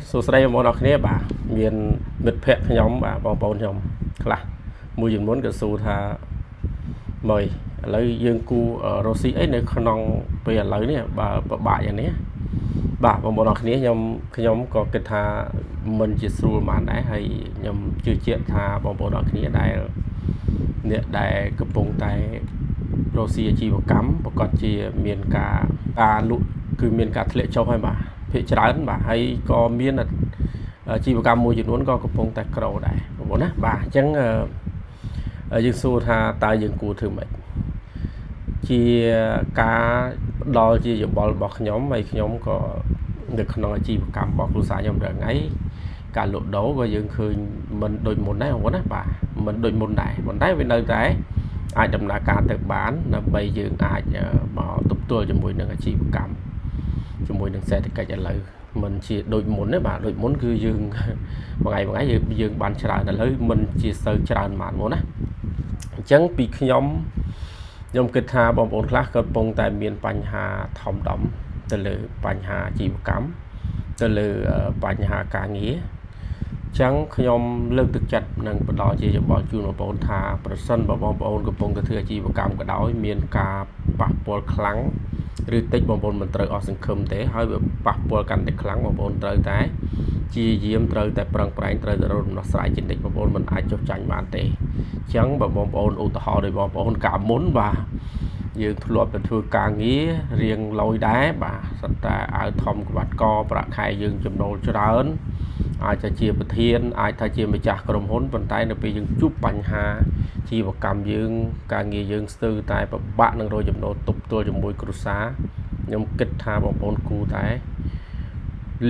សួស្តីបងប្អូនអរគ្នាបាទមានមិត្តភ័ក្តិខ្ញុំបាទបងប្អូនខ្ញុំខ្លះមួយចំនួនក៏សួរថាមើលឥឡូវយើងគូរកស៊ីអីនៅក្នុងពេលឥឡូវនេះបើពិបាកយ៉ាងនេះបាទបងប្អូនអរគ្នាខ្ញុំក៏គិតថាមិនជាស្រួលប៉ុន្មានដែរហើយខ្ញុំជឿជាក់ថាបងប្អូនអរគ្នាដែលអ្នកដែលកំពុងតែរកស៊ីអាជីវកម្មប្រកាសជាមានការលក់គឺមានការធ្លាក់ចុះហើយបាទភាគច្រើនបាទហើយក៏មានអាជីវកម្មមួយចំនួនក៏កំពុងតែក្រដែរបងប្អូនណាបាទអញ្ចឹងយើងសួរថាតើយើងគួរធ្វើម៉េចជាការផ្ដល់ជាយោបល់របស់ខ្ញុំហើយខ្ញុំក៏នៅក្នុងអាជីវកម្មរបស់គ្រួសារខ្ញុំរាល់ថ្ងៃការលក់ដូរក៏យើងឃើញមិនដូចមុនដែរបងប្អូនណាបាទមិនដូចមុនដែរប៉ុន្តែវានៅតែអាចដំណើរការទៅបានដើម្បីយើងអាចមកទប់ទល់ជាមួយនឹងអាជីវកម្មជាមួយនឹងសេដ្ឋកិច្ចឥឡូវមិនជាដូចមុនទេបាទដូចមុនគឺយើងមួយថ្ងៃមួយថ្ងៃយើងបានច្រើនឥឡូវមិនជាសូវច្រើនប៉ុន្មានមកណាអញ្ចឹងពីខ្ញុំខ្ញុំគិតថាបងប្អូនខ្លះក៏កំពុងតែមានបញ្ហាធំដុំទៅលើបញ្ហាអាជីវកម្មទៅលើបញ្ហាការងារអញ្ចឹងខ្ញុំលើកទឹកចិត្តនិងផ្ដល់ជាយោបល់ជូនបងប្អូនថាប្រសិនបើបងប្អូនកំពុងតែធ្វើអាជីវកម្មក៏ដោយមានការប៉ះពាល់ខ្លាំងឬតិចបងប្អូនមិនត្រូវអស់សង្ឃឹមទេហើយវាប៉ះពាល់កាន់តែខ្លាំងបងប្អូនត្រូវតែជាយាមត្រូវតែប្រឹងប្រែងត្រូវតែរកដំណោះស្រាយជានិច្ចបងប្អូនមិនអាចចុះចាញ់បានទេអញ្ចឹងបើបងប្អូនឧទាហរណ៍ដោយបងប្អូនកាលមុនបាទយើងធ្លាប់តែធ្វើការងាររៀងលយដែរបាទសត្វតែអាវធំក្បាត់កប្រាក់ខែយើងចំណូលច្រើនអាចថាជាប្រធានអាចថាជាម្ចាស់ក្រុមហ៊ុនប៉ុន្តែនៅពេលយើងជួបបញ្ហាជីវកម្មយើងការងារយើងស្ទើរតែពិបាកនឹងរកចំណូលទប់ទល់ជាមួយគ្រួសារខ្ញុំគិតថាបងប្អូនគូតែ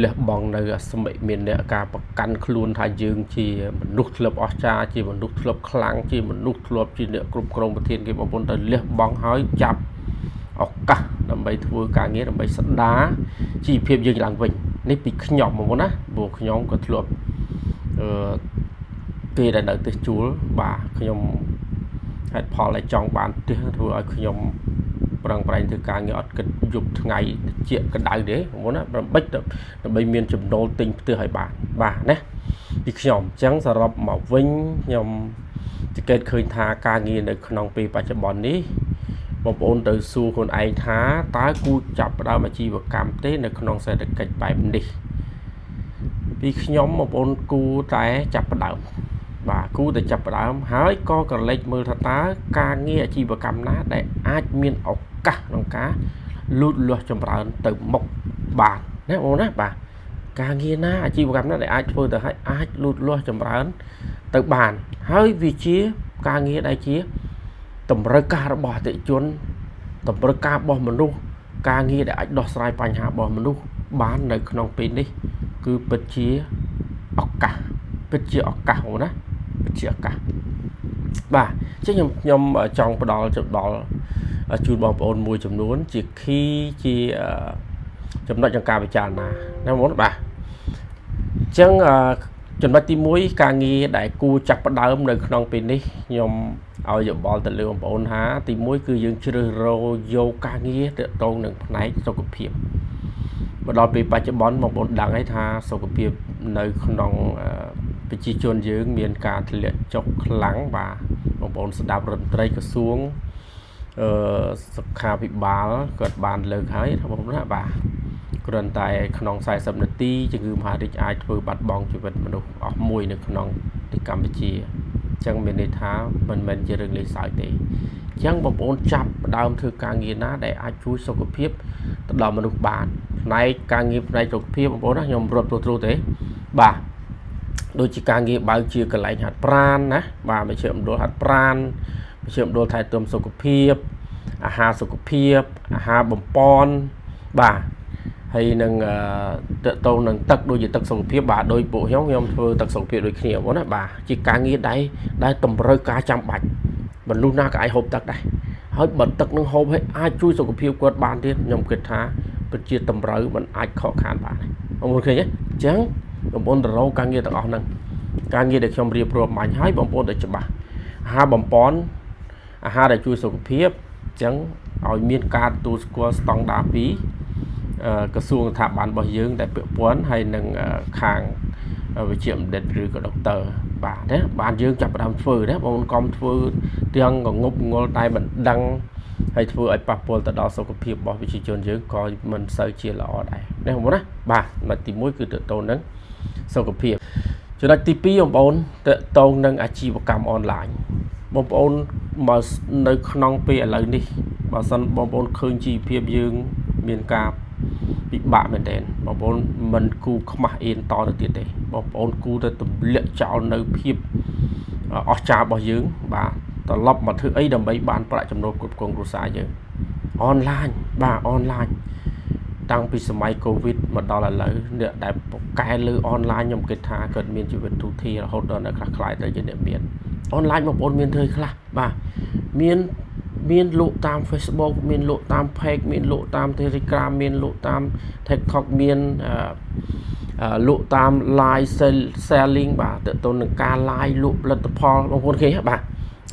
លះបង់នៅអស្មិមានអ្នកការប្រកាន់ខ្លួនថាយើងជាមនុស្សធ្លាប់អស្ចារ្យជាមនុស្សធ្លាប់ខ្លាំងជាមនុស្សធ្លាប់ជាអ្នកគ្រប់គ្រងប្រធានគេបងប្អូនទៅលះបង់ហើយចាប់ឱកាសដើម្បីធ្វើការងារដើម្បីស្ដារជីវភាពយើងឡើងវិញនេះពីខ្ញុំបងប្អូនណាព្រោះខ្ញុំក៏ធ្លាប់អឺពេលដែលនៅផ្ទះជួលបាទខ្ញុំហេតុផលដែលចង់បានផ្ទះធ្វើឲ្យខ្ញុំប្រឹងប្រែងធ្វើការងារអត់គិតយប់ថ្ងៃជាក្តៅទេបងប្អូនណាដើម្បីដើម្បីមានចំណូលទិញផ្ទះឲ្យបានបាទណាពីខ្ញុំអញ្ចឹងសរុបមកវិញខ្ញុំសង្កេតឃើញថាការងារនៅក្នុងពេលបច្ចុប្បន្ននេះបងប្អូនទៅសួរខ្លួនឯងថាតើគួរចាប់ផ្ដើមអាជីវកម្មទេនៅក្នុងសេដ្ឋកិច្ចបែបនេះពីខ្ញុំបងប្អូនគួរតែចាប់ផ្ដើមបាទគួរតែចាប់ផ្ដើមហើយក៏ក្រឡេកមើលថាតើការងារអាជីវកម្មណាដែលអាចមានឱកាសក្នុងការលូតលាស់ចម្រើនទៅមុខបានណាបងណាបាទការងារណាអាជីវកម្មណាដែលអាចធ្វើទៅឲ្យអាចលូតលាស់ចម្រើនទៅបានហើយវាជាការងារដែលជាតម្រូវការរបស់អតិថិជនតម្រូវការរបស់មនុស្សការងារដែលអាចដោះស្រាយបញ្ហារបស់មនុស្សបាននៅក្នុងពេលនេះគឺពិតជាឱកាសពិតជាឱកាសបងណាពិតជាឱកាសបាទអញ្ចឹងខ្ញុំចង់ផ្ដល់យោបល់ជូនបងប្អូនមួយចំនួនជា key ជាចំណុចក្នុងការពិចារណាណាបងប្អូនបាទអញ្ចឹងចំណុចទី1ការងារដែលគួរចាប់ផ្ដើមនៅក្នុងពេលនេះខ្ញុំឲ្យយោបល់ទៅលើបងប្អូនថាទី1គឺយើងជ្រើសរើសយកការងារទាក់ទងនឹងផ្នែកសុខភាពមកដល់ពេលបច្ចុប្បន្នបងប្អូនដឹងហើយថាសុខភាពនៅក្នុងប្រជាជនយើងមានការធ្លាក់ចុះខ្លាំងបាទបងប្អូនស្ដាប់រដ្ឋមន្ត្រីក្រសួងអឺសុខាភិបាលគាត់បានលើកហើយបងប្អូនណាបាទគ្រាន់តែក្នុង40នាទីជំងឺមហារីកអាចធ្វើបាត់បង់ជីវិតមនុស្សអស់មួយនៅក្នុងប្រទេសកម្ពុជាអញ្ចឹងមានន័យថាមិនមែនជារឿងលេងសើចទេអញ្ចឹងបងប្អូនចាប់ផ្ដើមធ្វើការងារណាដែលអាចជួយសុខភាពទៅដល់មនុស្សបានផ្នែកការងារផ្នែកសុខភាពបងប្អូនណាខ្ញុំរាប់ត្រួសៗទេបាទដូចជាការងារបើកជាកន្លែងហាត់ប្រាណណាបាទមជ្ឈមណ្ឌលហាត់ប្រាណមជ្ឈមណ្ឌលថែទាំសុខភាពអាហារសុខភាពអាហារបំពន់បាទហើយនឹងតកតងនឹងទឹកដូចជាទឹកសុខភាពបាទដោយពួកខ្ញុំខ្ញុំធ្វើទឹកសុខភាពដូចគ្នាបងណាបាទជាការងារដែលតម្រូវការចាំបាច់មនុស្សណាក៏អាចហូបទឹកដែរហើយបើទឹកនឹងហូបឲ្យអាចជួយសុខភាពគាត់បានទៀតខ្ញុំគិតថាពិតជាតម្រូវមិនអាចខកខានបានបងប្អូនឃើញទេអញ្ចឹងបងប្អូនទៅរកការងារទាំងអស់ហ្នឹងការងារដែលខ្ញុំរៀបរាប់មាញ់ឲ្យបងប្អូនទៅច្បាស់អាហារបំពន់អាហារដែលជួយសុខភាពអញ្ចឹងឲ្យមានការទទួលស្គាល់ស្តង់ដារពី ក្រសួងស្ថាប័នរបស់យើងដែលពាក់ព័ន្ធហើយនឹងខាងវិជ្ជាបណ្ឌិតឬក៏ដុកទ័របាទណាបានយើងចាប់ផ្ដើមធ្វើណាបងប្អូនកុំធ្វើទាំងងងប់ងល់តែមិនដឹងហើយធ្វើឲ្យប៉ះពាល់ទៅដល់សុខភាពរបស់ប្រជាជនយើងក៏មិនសូវជាល្អដែរណាបងប្អូនណាបាទចំណុចទី1គឺតទៅនឹងសុខភាពចំណុចទី2បងប្អូនតទៅនឹងអាជីវកម្មអនឡាញបងប្អូនមកនៅក្នុងពេលឥឡូវនេះបើសិនបងប្អូនឃើញជីវភាពយើងមានការពិបាកមែនទែនបងប្អូនមិនគូខ្មាស់អៀនតទៅទៀតទេបងប្អូនគូទៅទម្លាក់ចោលនៅភាពអស្ចារ្យរបស់យើងបាទត្រឡប់មកធ្វើអីដើម្បីបានប្រាក់ចំណូលគ្រប់គ្រងគ្រួសារយើងអនឡាញបាទអនឡាញតាំងពីសម័យកូវីដមកដល់ឥឡូវអ្នកដែលពូកែលើអនឡាញខ្ញុំគិតថាគាត់មានជីវិតទូធារហូតដល់អ្នកខ្លះខ្លាយទៅជាអ្នកមានអនឡាញបងប្អូនមានធ្វើខ្លះបាទមានលក់តាម Facebook មានលក់តាម Page មានលក់តាម Telegram មានលក់តាម TikTok មានលក់តាម live selling បាទតទៅនឹងការ live លក់ផលិតផលបងប្អូនឃើញបាទ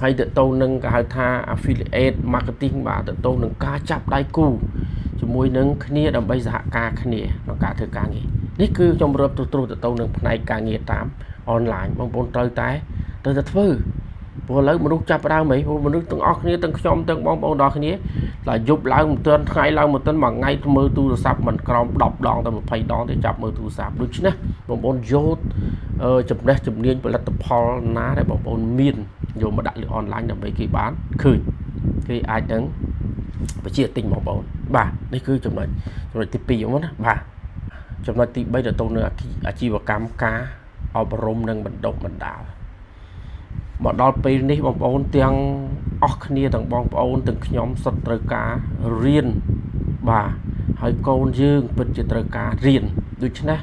ហើយតទៅនឹងគេហៅថា affiliate marketing បាទតទៅនឹងការចាប់ដៃគូជាមួយនឹងគ្នាដើម្បីសហការគ្នាក្នុងការធ្វើការងារនេះគឺខ្ញុំរាប់ត្រួសទៅនឹងផ្នែកការងារតាមអនឡាញបងប្អូនត្រូវតែធ្វើព្រោះឥឡូវមនុស្សចាប់ដើមហីព្រោះមនុស្សទាំងអស់គ្នាទាំងខ្ញុំទាំងបងប្អូនដល់គ្នាដល់យប់ឡើងមិនទាន់ថ្ងៃឡើងមិនទាន់មួយថ្ងៃមើលទូរស័ព្ទមិនក្រោម10ដងទៅ20ដងទេចាប់មើលទូរស័ព្ទដូច្នេះបងប្អូនយកចំណេះជំនាញផលិតផលណាដែលបងប្អូនមានយកមកដាក់លើអនឡាញដើម្បីគេបានឃើញគេអាចនឹងបញ្ជាទិញបងប្អូនបាទនេះគឺចំណុចទី2ហ្នឹងណាបាទចំណុចទី3ទៅទៅនឹងអាជីវកម្មការអប់រំនិងបណ្ដុះបណ្ដាលមកដល់ពេលនេះបងប្អូនទាំងអស់គ្នាទាំងបងប្អូនទាំងខ្ញុំសុទ្ធត្រូវការរៀនបាទហើយកូនយើងពិតជាត្រូវការរៀនដូច្នេះ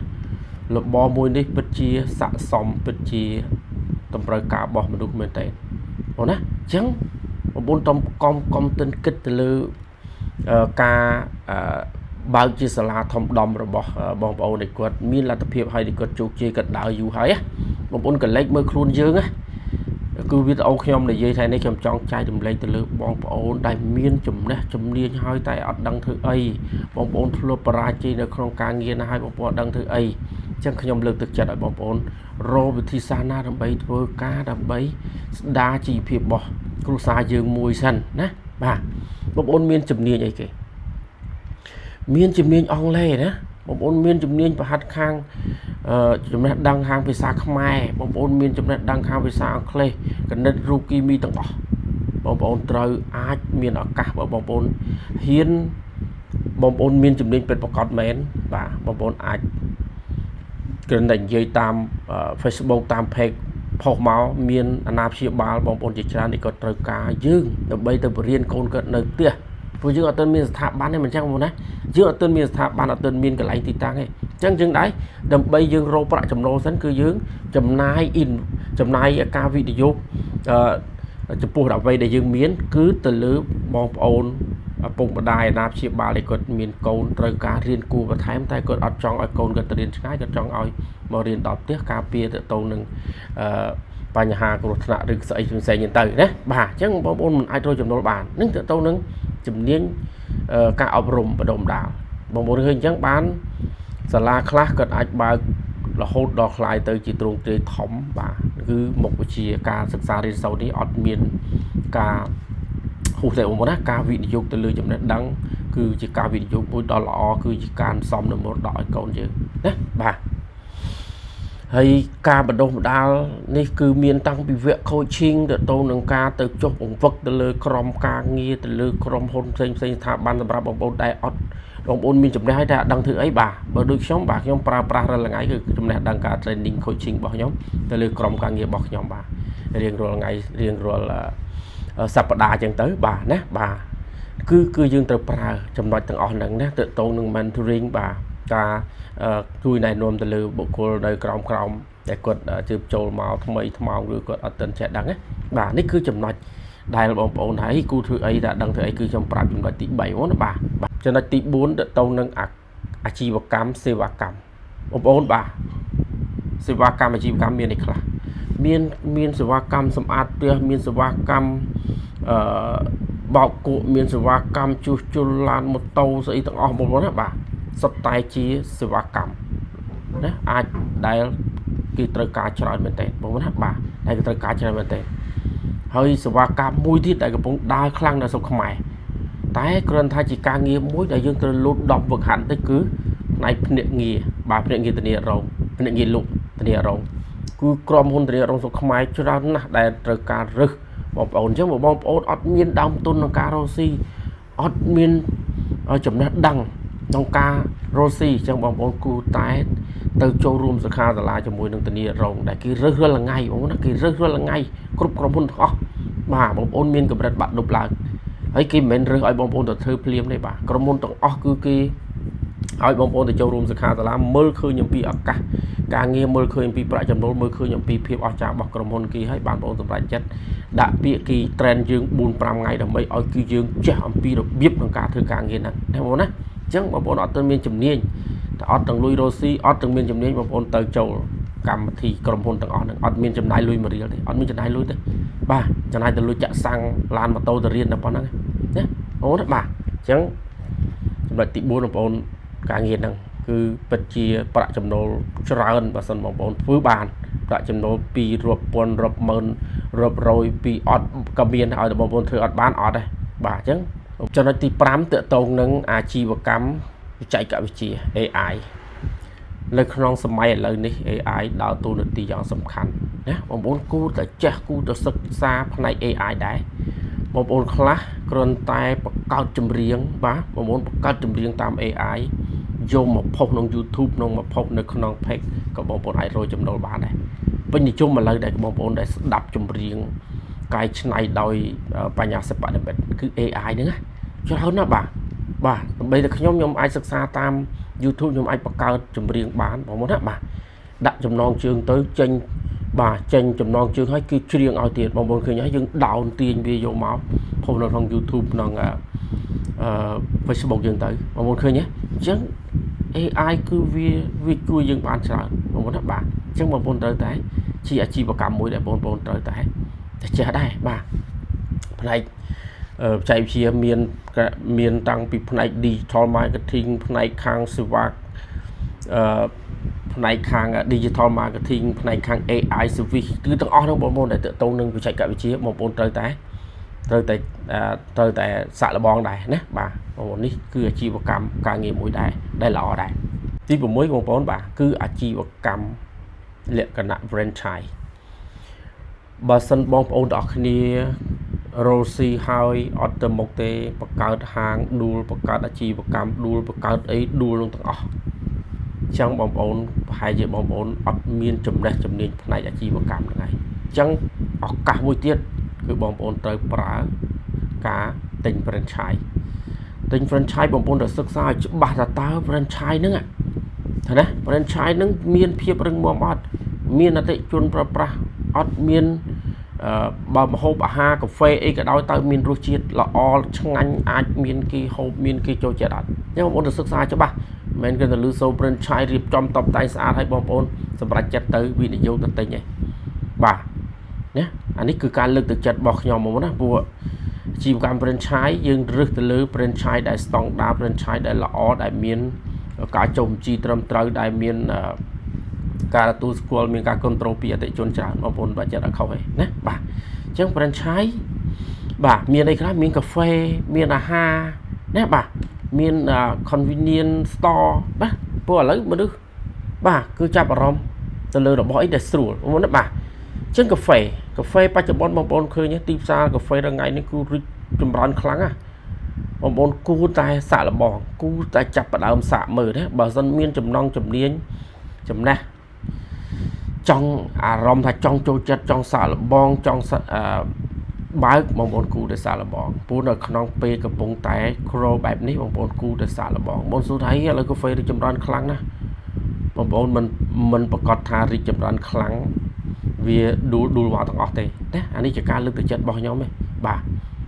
របរមួយនេះពិតជាស័ក្តិសមពិតជាតម្រូវការរបស់មនុស្សមែនតើបងណាអញ្ចឹងបងប្អូនកុំទិនគិតទៅលើការបើកជាសាលាធំដុំរបស់បងប្អូនដែលគាត់មានលទ្ធភាពហើយដែលគាត់ជោគជ័យគាត់ដើរយូរហើយបងប្អូនកលេចមើលខ្លួនយើងណាគឺវីដេអូខ្ញុំនិយាយថានេះខ្ញុំចង់ចែករំលែកទៅលើបងប្អូនដែលមានចំណេះជំនាញហើយតែអត់ដឹងធ្វើអីបងប្អូនធ្លាប់បរាជ័យនៅក្នុងការងារណាហើយបងប្អូនអត់ដឹងធ្វើអីអញ្ចឹងខ្ញុំលើកទឹកចិត្តឲ្យបងប្អូនរកវិធីសាស្ត្រណាដើម្បីធ្វើការដើម្បីស្ដារជីវភាពរបស់គ្រួសារយើងមួយសិនណាបាទបងប្អូនមានជំនាញអីគេមានជំនាញអង់គ្លេសណាបងប្អូនមានជំនាញប្រហាត់ខាងចំណេះដឹងខាងភាសាខ្មែរបងប្អូនមានចំណេះដឹងខាងភាសាអង់គ្លេសគណិតរូបគីមីទាំងអស់បងប្អូនត្រូវអាចមានឱកាសបើបងប្អូនហ៊ានបងប្អូនមានជំនាញពិតប្រាកដមែនបាទបងប្អូនអាចគ្រាន់តែនិយាយតាម Facebook តាម Page ផុសមកមានអាណាព្យាបាលបងប្អូនជាច្រើនដែលគាត់ត្រូវការយើងដើម្បីទៅបរៀនកូនគាត់នៅផ្ទះព្រោះយើងអត់ទាន់មានស្ថាប័នទេមិនចឹងបងណាយើងអត់ទាន់មានស្ថាប័នអត់ទាន់មានកន្លែងទីតាំងទេអញ្ចឹងយើងដែរដើម្បីយើងរកប្រាក់ចំណូលសិនគឺយើងចំណាយចំណាយការវិនិយោគចំពោះអ្វីដែលយើងមានគឺទៅលើបងប្អូនឪពុកម្ដាយអាណាព្យាបាលដែលគាត់មានកូនត្រូវការរៀនគួរបន្ថែមតែគាត់អត់ចង់ឲ្យកូនគាត់ទៅរៀនឆ្ងាយគាត់ចង់ឲ្យមករៀនដល់ផ្ទះការពារទៅនឹងបញ្ហាគ្រោះថ្នាក់ឬស្អីផ្សេងៗទៅណាបាទអញ្ចឹងបងប្អូនមិនអាចរកចំណូលបាននឹងទៅនឹងជំនាញការអប់រំបណ្ដុំដាលបងប្អូនឃើញអញ្ចឹងបានសាលាខ្លះគាត់អាចបើករហូតដល់ខ្លាយទៅជាទ្រង់ទ្រាយធំបាទគឺមុខវិជ្ជាការសិក្សារៀនសូត្រនេះអត់មានការហួសទេបងប្អូនណាការវិនិយោគទៅលើចំណេះដឹងគឺជាការវិនិយោគមួយដ៏ល្អគឺជាការសំនៅមរតកឲ្យកូនយើងណាបាទហើយការបណ្ដុះបណ្ដាលនេះគឺមានតាំងពីវគ្គ coaching ទៅទៅនឹងការទៅចុះបង្វឹកទៅលើក្រុមការងារទៅលើក្រុមហ៊ុនផ្សេងផ្សេងស្ថាប័នសម្រាប់បងប្អូនដែលអត់បងប្អូនមានចំណេះហើយតែអត់ដឹងធ្វើអីបាទបើដូចខ្ញុំបាទខ្ញុំប្រើប្រាស់រាល់ថ្ងៃគឺចំណេះដឹងការ training coaching របស់ខ្ញុំទៅលើក្រុមការងាររបស់ខ្ញុំបាទរៀងរាល់ថ្ងៃរៀងរាល់សប្តាហ៍អញ្ចឹងទៅបាទណាបាទគឺយើងត្រូវប្រើចំណុចទាំងអស់ហ្នឹងណាទៅតងនឹង mentoring បាទការជួយណែនាំទៅលើបុគ្គលនៅក្រោមដែលគាត់ជើបចូលមកថ្មីថ្មោងឬគាត់អត់ទាន់ចេះដឹងណាបាទនេះគឺចំណុចដែលបងប្អូនហើយគូធ្វើអីតែដឹងធ្វើអីគឺខ្ញុំប្រាប់ចំណុចទី3ហ្នឹងណាបាទចំណុចទី4ទៅទៅនឹងអាជីវកម្មសេវាកម្មបងប្អូនបាទសេវាកម្មអាជីវកម្មមានអីខ្លះមានសេវាកម្មសម្អាតផ្ទះមានសេវាកម្មអឺបោកគក់មានសេវាកម្មជួសជុលឡានម៉ូតូស្អីទាំងអស់បងប្អូនណាបាទ សុទ្ធតែជាសេវាកម្មណាអាចដែលគេត្រូវការច្រើនមែនទែនបងប្អូនណាបាទដែលគេត្រូវការច្រើនមែនទែនហើយសេវាកម្មមួយទៀតដែលកំពុងដើរខ្លាំងនៅស្រុកខ្មែរតែគ្រាន់ថាជាការងារមួយដែលយើងត្រូវលូតដំវឹកហាត់តិចគឺផ្នែកភ្នាក់ងារបាទភ្នាក់ងារធានារងភ្នាក់ងារលក់ធានារងគឺក្រុមហ៊ុនធានារងស្រុកខ្មែរច្រើនណាស់ដែលត្រូវការរើសបងប្អូនអញ្ចឹងបើបងប្អូនអត់មានដើមទុនក្នុងការរកស៊ីអត់មានចំណេះដឹងក្នុងការរកស៊ីអញ្ចឹងបងប្អូនគួរតែទៅចូលរួមសិក្ខាសាលាជាមួយនឹងធានារងដែលគេរើសរាល់ថ្ងៃបងប្អូនណាគេរើសរាល់ថ្ងៃគ្រប់ក្រុមហ៊ុនទាំងអស់បាទបងប្អូនមានកម្រិតបាក់ឌុបឡើងហើយគេមិនមែនរើសឲ្យបងប្អូនទៅធ្វើភ្លាមទេបាទក្រុមហ៊ុនទាំងអស់គឺគេឲ្យបងប្អូនទៅចូលរួមសិក្ខាសាលាមើលឃើញអំពីឱកាសការងារមើលឃើញអំពីប្រាក់ចំណូលមើលឃើញអំពីភាពអស្ចារ្យរបស់ក្រុមហ៊ុនគេហើយបានបងប្អូនសម្រេចចិត្តដាក់ពាក្យគេ train យើង4 5ថ្ងៃដើម្បីឲ្យគឺយើងចេះអំពីរបៀបក្នុងការធ្វើការងារហ្នឹងណាបងប្អូនណាអញ្ចឹងបងប្អូនអត់ទៅមានជំនាញតែអត់ទាំងលុយរស់ស៊ីអត់ទាំងមានជំនាញបងប្អូនទៅចូលកម្មវិធីក្រុមហ៊ុនទាំងអស់ហ្នឹងអត់មានចំណាយលុយមួយរៀលទេអត់មានចំណាយលុយទេបាទចំណាយតែលុយចាក់សាំងឡានម៉ូតូទៅរៀនតែប៉ុណ្្នឹងណាបងប្អូនបាទអញ្ចឹងចំណុចទី4បងប្អូនការងារហ្នឹងគឺពិតជាប្រាក់ចំណូលច្រើនបើសិនបងប្អូនធ្វើបានប្រាក់ចំណូលពីរាប់ពាន់រាប់ម៉ឺនរាប់រយពីអត់ក៏មានឲ្យតែបងប្អូនធ្វើអត់បានអត់ទេបាទអញ្ចឹងចំណុចទី5តកតងនឹងអាជីវកម្មបច្ចេកវិទ្យា AI នៅក្នុងសម័យឥឡូវនេះ AI ដើរតួនាទីយ៉ាងសំខាន់ណាបងប្អូនគួរតែចេះគួរតែសិក្សាផ្នែក AI ដែរបងប្អូនខ្លះគ្រាន់តែបង្កើតចម្រៀងបាទបងប្អូនបង្កើតចម្រៀងតាម AI យកមកផុសក្នុង YouTube ក្នុងមកផុសនៅក្នុង page ក៏បងប្អូនអាចរកចំណូលបានដែរពេញនិយមឥឡូវដែលបងប្អូនដែលស្ដាប់ចម្រៀងកែច្នៃដោយបញ្ញាសិប្បនិម្មិតគឺ AI ហ្នឹងណាច្រើនណាស់បាទបាទដើម្បីតែខ្ញុំខ្ញុំអាចសិក្សាតាម YouTube ខ្ញុំអាចបង្កើតចម្រៀងបានបងប្អូនណាបាទដាក់ចំណងជើងទៅចេញបាទចេញចំណងជើងហើយគឺច្រៀងឲ្យទៀតបងប្អូនឃើញហើយយើង down ទាញវាយកមកផុសនៅក្នុង YouTube ក្នុងអឺ Facebook យើងទៅបងប្អូនឃើញទេអញ្ចឹង AI គឺវាវាជួយយើងបានច្រើនបងប្អូនណាបាទអញ្ចឹងបងប្អូនត្រូវតែជាអាជីវកម្មមួយដែលបងប្អូនត្រូវតែចេះដែរបាទផ្នែកបច្ចេកវិទ្យាមានមានតាំងពីផ្នែក digital marketing ផ្នែកខាងសេវាអឺផ្នែកខាង digital marketing ផ្នែកខាង AI service គឺទាំងអស់ហ្នឹងបងប្អូនដែលទាក់ទងនឹងបច្ចេកវិទ្យាបងប្អូនត្រូវតែត្រូវតែត្រូវតែសាក់លបងដែរណាបាទបងប្អូននេះគឺអាជីវកម្មការងារមួយដែរដែលល្អដែរទី6បងប្អូនបាទគឺអាជីវកម្មលក្ខណៈ franchise បើសិនបងប្អូនទាំងអស់គ្នារកស៊ីហើយអត់ទៅមុខទេបង្កើតហាងដួលបង្កើតអាជីវកម្មដួលបង្កើតអីដួលនឹងទាំងអស់អញ្ចឹងបងប្អូនប្រហែលជាបងប្អូនអត់មានចំណេះជំនាញផ្នែកអាជីវកម្មហ្នឹងហើយអញ្ចឹងឱកាសមួយទៀតគឺបងប្អូនត្រូវប្រើការទិញ franchise ទិញ franchise បងប្អូនត្រូវសិក្សាឲ្យច្បាស់ថាតើ franchise ហ្នឹងថាណា franchise ហ្នឹងមានភាពរឹងមាំអត់មានអតិជនប្រើប្រាស់អត់មានអឺបើម្ហូបអាហារកាហ្វេអីក៏ដោយតើមានរសជាតិល្អឆ្ងាញ់អាចមានគេហូបមានគេចូលចិត្តអត់អញ្ចឹងបងប្អូនត្រូវសិក្សាច្បាស់មិនមែនគ្រាន់តែលឺសូ franchise រៀបចំតបតែងស្អាតឲ្យបងប្អូនសម្រេចចិត្តទៅវិនិយោគទៅទិញឯងបាទណាអានេះគឺការលើកទឹកចិត្តរបស់ខ្ញុំមកណាព្រោះអាជីវកម្ម franchise យើងរើសទៅលើ franchise ដែលស្តង់ដារ franchise ដែលល្អដែលមានការចុះបញ្ជីត្រឹមត្រូវដែលមានការទទួលស្គាល់មានការគ្រប់គ្រងពីអតិថិជនច្រើនបងប្អូនបាទចិត្តអត់ខុសទេណាបាទអញ្ចឹង franchise បាទមានអីខ្លះមានកាហ្វេមានអាហារណាបាទមាន convenience store បាទព្រោះឥឡូវមនុស្សបាទគឺចាប់អារម្មណ៍ទៅលើរបស់អីដែលស្រួលបងប្អូនណាបាទអញ្ចឹងកាហ្វេកាហ្វេបច្ចុប្បន្នបងប្អូនឃើញទីផ្សារកាហ្វេរថ្ងៃនេះគឺរីកចម្រើនខ្លាំងណាស់បងប្អូនគួរតែសាកល្បងគួរតែចាប់ផ្ដើមសាកមើលណាបើសិនមានចំណងជំនាញចំណេះចង់អារម្មណ៍ថាចង់ចូលចិត្តចង់សាកល្បងចង់អឺបើកបងប្អូនគូតែសាកល្បងព្រោះនៅក្នុងពេលកំពុងតែក្របែបនេះបងប្អូនគូតែសាកល្បងបងសួរថាឥឡូវកាហ្វេរីកចម្រើនខ្លាំងណាស់បងប្អូនមិនមិនប្រកាសថារីកចម្រើនខ្លាំងវាដួលដួលមកទាំងអស់ទេណាអានេះជាការលើកទឹកចិត្តរបស់ខ្ញុំទេបាទ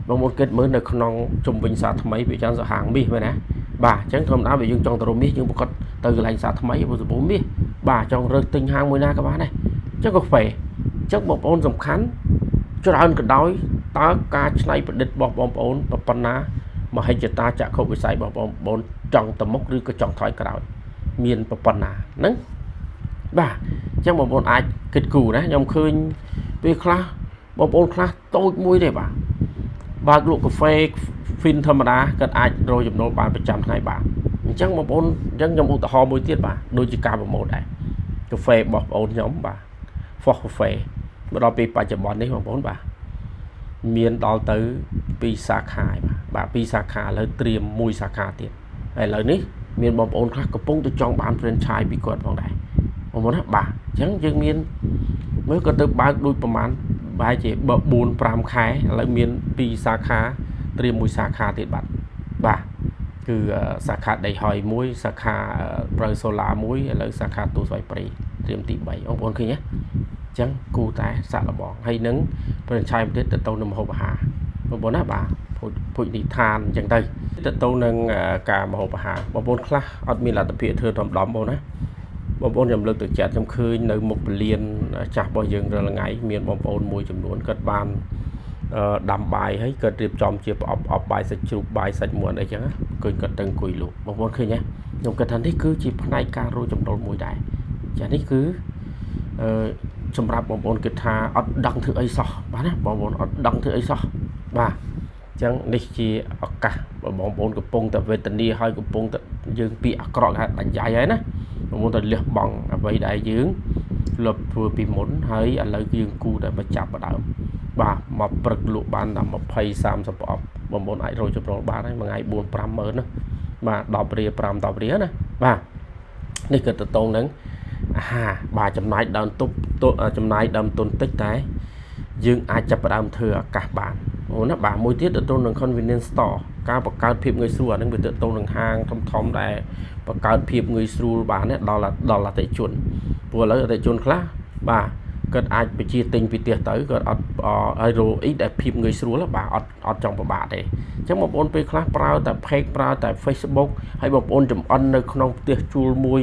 បងប្អូនគិតមើលនៅក្នុងជំវិញសាថ្មីវាចឹងសហហាងមាសមែនណាបាទអញ្ចឹងធម្មតាវាយើងចង់ទៅរកមាសយើងប្រកាសទៅកន្លែងសាថ្មីព្រោះសម្បូរមាសបាទចង់រើសទិញហាងមួយណាក៏បានដែរអញ្ចឹងកាហ្វេអញ្ចឹងបងប្អូនសំខាន់ច្រើនក៏ដោយតើការច្នៃប្រឌិតរបស់បងប្អូនប៉ុណ្ណា មហិច្ឆតាចក្ខុវិស័យរបស់បងប្អូនចង់ទៅមុខឬក៏ចង់ថយក្រោយមានប៉ុណ្ណាហ្នឹងបាទអញ្ចឹងបងប្អូនអាចគិតគូរណាខ្ញុំឃើញពេលខ្លះបងប្អូនខ្លះតូចមួយទេបាទបើកលក់កាហ្វេ ហ្វីន ធម្មតាគាត់អាចរកចំណូលបានប្រចាំថ្ងៃបានអញ្ចឹងបងប្អូនអញ្ចឹងខ្ញុំឧទាហរណ៍មួយទៀតបាទដូចជាការប្រម៉ូទដែរកាហ្វេរបស់បងប្អូនខ្ញុំបាទ Fox Cafe មកដល់ពេលបច្ចុប្បន្ននេះបងប្អូនបាទមានដល់ទៅ2សាខាបាទបាទ2សាខាឥឡូវត្រៀមមួយសាខាទៀតហើយឥឡូវនេះមានបងប្អូនខ្លះកំពុងតែចង់បាន franchise ពីគាត់ផងដែរបងប្អូនណាបាទអញ្ចឹងយើងមានមើលក៏ទៅបើកដូចប្រហែលប្រហែលជា4 5ខែឥឡូវមាន2សាខាត្រៀមមួយសាខាទៀតបាទបាទគឺសាខាដីហុយមួយសាខាព្រៅសូឡាមួយឥឡូវសាខាទូស្វាយព្រីត្រៀមទី3បងប្អូនឃើញទេអញ្ចឹងគូតែសាក់លបងហើយនឹង franchise ទៀតទៅទៅនឹងម្ហូបអាហារបងប្អូនណាបាទភោជនីយដ្ឋានអញ្ចឹងទៅទៅទៅនឹងការម្ហូបអាហារបងប្អូនខ្លះអត់មានលទ្ធភាពធ្វើដំដំបងណាបងប្អូនខ្ញុំលើកទឹកចិត្តខ្ញុំឃើញនៅមុខពលានចាស់របស់យើងរាល់ថ្ងៃមានបងប្អូនមួយចំនួនគាត់បានដាំបាយហើយគាត់រៀបចំជាប្រអប់ប្រអប់បាយសាច់ជ្រូកបាយសាច់មាន់អីចឹងឃើញគាត់ទៅអង្គុយលក់បងប្អូនឃើញទេខ្ញុំគិតថានេះគឺជាផ្នែកការរកចំណូលមួយដែរចានេះគឺអឺសម្រាប់បងប្អូនគិតថាអត់ដឹងធ្វើអីសោះបាទណាបងប្អូនអត់ដឹងធ្វើអីសោះបាទអញ្ចឹងនេះជាឱកាសបងប្អូនកំពុងតែវេទនាហើយកំពុងតែយើងពីអាក្រក់គេដាច់យ៉ៃហើយណាបងប្អូនតែលះបង់អ្វីដែលយើងធ្លាប់ធ្វើពីមុនហើយឥឡូវយើងគូតែមកចាប់ផ្ដើមបាទមកព្រឹកលក់បានតែ20 30ប្រអប់បងប្អូនអាចរកចំណូលបានហើយមួយថ្ងៃ4 5ម៉ឺនណាបាទ10រៀល5 10រៀលណាបាទនេះក៏ទៅតងនឹងអាហារបាទចំណាយដើមទុបចំណាយដើមទុនតិចតែយើងអាចចាប់ផ្ដើមធ្វើឱកាសបានអូណាបាទមួយទៀតទៅនឹង convenience store ការបង្កើតភាពងាយស្រួលអានឹងវាទៅទៅនឹងហាងធំធំដែលបង្កើតភាពងាយស្រួលបានដល់ដល់អតិថិជនព្រោះឥឡូវអតិថិជនខ្លះបាទគាត់អាចបញ្ជាទិញពីផ្ទះទៅគាត់អត់ឲ្យរកអីដែលភាពងាយស្រួលបាទអត់អត់ចង់ពិបាកទេអញ្ចឹងបងប្អូនពេលខ្លះប្រើតែ page ប្រើតែ Facebook ហើយបងប្អូនចំអិននៅក្នុងផ្ទះជួលមួយ